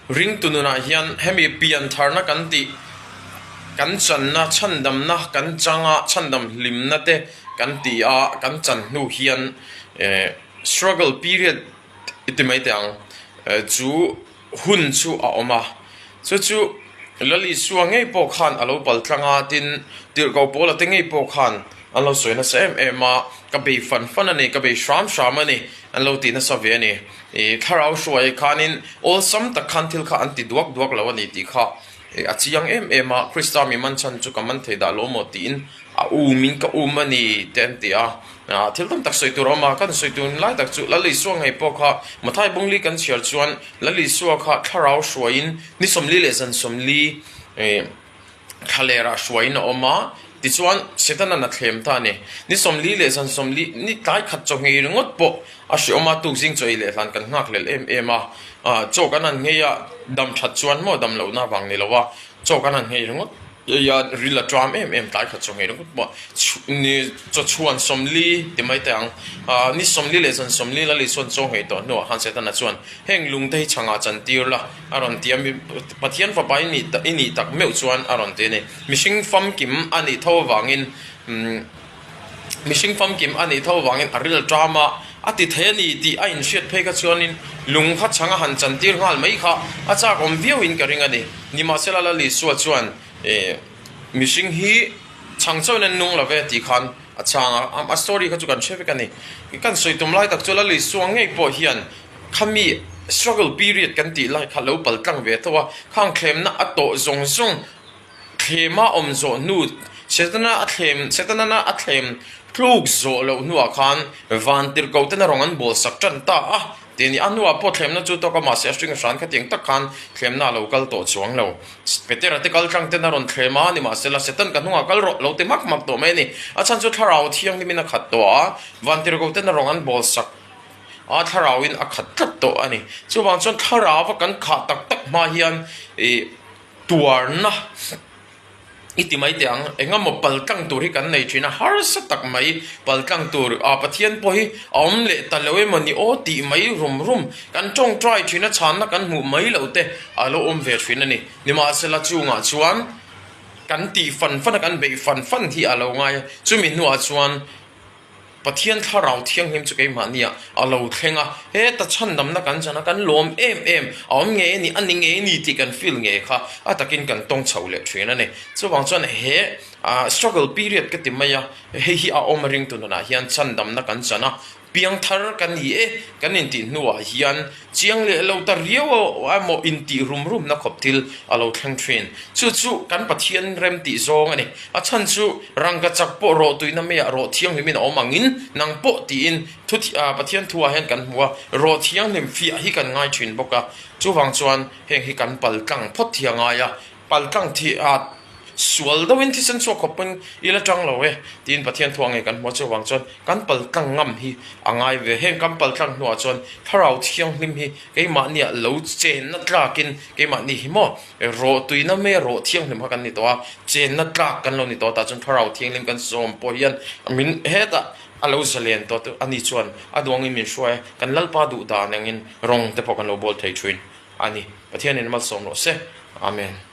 Ringtu nunah hian hemi piantharna kan tih, kan channa, chhandamna kan changa chhandam hlimna te kan ti a, kan chan hnu hian struggle period i ti mai teh ang chu hun chu a awm a, chu chu Lal Isua ngei pawh khan a lo pal tlang a, tin Tirhkoh Paula te ngei pawh khan an lo sawi nasa em em a, ka bei fan fan a ni, ka bei hram hram a ni an lo ti nasa ve a ni. I thlarau hruai khanin awlsam tak khan thil kha an ti duak duak lo a ni tih kha a chiang em em a, Krista mi man chhan chu ka man thei dah lo maw tiin a umin ka um a ni te an ti a, thil tam tak sawi tur a awm a, kan sawi tur lai tak chu Lal Isua ngei pawh kha Mathai Bungli kan chhiar chuan Lal Isua kha thlarau hruaiin ni 40 leh zan 40 Thlalerah hruaiin a awm a, tichuan Setana'n a thlem ta a ni. Ni 40 leh zan 40, ni tlai khat chaw nghei ringawt pawh a hre awm a, tukzing chaw ei leh hlan kan nghak hlel em em a. Chaw kan han nghei a, dam that chuan maw dam lohna vang ni lo a, chaw kan han nghei ringawt ei a, ril a ṭam em em tlai khat chaw nghei ringawt pawh ni chaw chhuan 40 ti mai teh ang. Ni 40 leh zan 40 Lali chuan chaw nghei tawh hnuah khan Setana chuan heng lungte hi chhangah chantir la, A rawn ti a, Pathian fapa i nih i nih tak meuh chuan a rawn ti a ni. Mihring famkim a nih tho avangin mihring famkim a nih tho avangin a ril ṭam a, a ti thei a ni tih a inhriat phei kha chuanin lung kha chhang a han chantir nghal mai kha a chak awm viauin ka ring a ni. Nimahsela Lal Isua chuan mihring hi chhang chauhin an nung lo ve tih khan a chhang a, a story kha chu kan hre vek a ni. Kan sawi tum lai tak chu Lal Isua ngei pawh hian Khami struggle period kan tih lai kha lo pal tlang ve tho a, khang thlemna a tawh zawng zawng thlema awm zawh hnu, Setana a thlem, Setanana a thlem tluk zawh loh hnuah khan van tirhkoh ten a rawn an bawl sak tan ta a tih a ni. A hnuah pawh thlemna chu tawk a, mahse a hring hran khatiang tak khan thlemna a lo kal tawh chuang lo. Petera te kal tlang ten a rawn thlem a, nimahsela Setan ka hnungah kal rawh lo ti hmak hmak tawh mai a ni. A chhan chu thlarau thianghlimin a khat tawh a, van tirhkoh ten a rawn an bawl sak. A thlarauin a khat tlat tawh a ni. Chuvang chuan thlarau a kan khah tak tak hma hian ih tuarna i ti mai teh ang. Eng emaw paltlang tur hi kan nei thin a, harsa tak mai paltlang tur ah Pathian pawh hi a awm leh ta lo emaw ni aw tih mai rum rum kan tawngtai thin a, chhanna kan hmuh mai loh te a lo awm ve thin a ni. Nimahsela chungah chuan kan tih fan fan a, kan beih fan fan hi a lo ngai a, chumi hnuah chuan Pathian Thlarau Thianghlim chu keimahniah a lo thleng a, heta chhandamna kan chan a, kan lawm em em, a awm ngei a ni, a ni ngei a ni tih kan feel ngei kha a takin kan tawng chho leh thin a ni. Chuvang chuan he struggle period ka ti mai a, hei hi a awm a ringtu nunah hian chhandamna kan chan a, piangthar ka ni e kan intih hnuah hian Chiang leh lo ta riau emaw intih rum rumna khawp thil a lo thleng thin. Chu chu kan Pathian rem tih zawng a ni. A chhan chu rangka chak pawh rawh tuina meiah rawh thianghlimin a awm angin nang pawh tiin thu Pathian thuah hian kan hmu a, rawh thianghlim fiah hi kan ngai thin bawk a. Chuvang chuan heng hi kan pal tlang phawt hi a ngai a, pal tlang thih a Sual deuhin thisen chhuak khawpin i la tang lo e, tiin Pathian thuah ngei kan hmu a, chuvang chuan kan pal tlang ngam hi a ngai ve. Heng kan pal tlang hnuah chuan Thlarau Thianghlim hi keimahniah lo chenna tlakin keimahni hi maw rawh tuina mai rawh thianghlim kha kan ni tawh a, chenna tlak kan lo ni tawh tah chuan Thlarau Thianghlim kan sawm pawh hian min hetah a lo zalen tawh a ni chuan a duangin min hruai a, kan Lalpa duh dan angin rawng te pawh kan lo bawl thei thin a ni. Pathianin malsawm rawh se. Amen.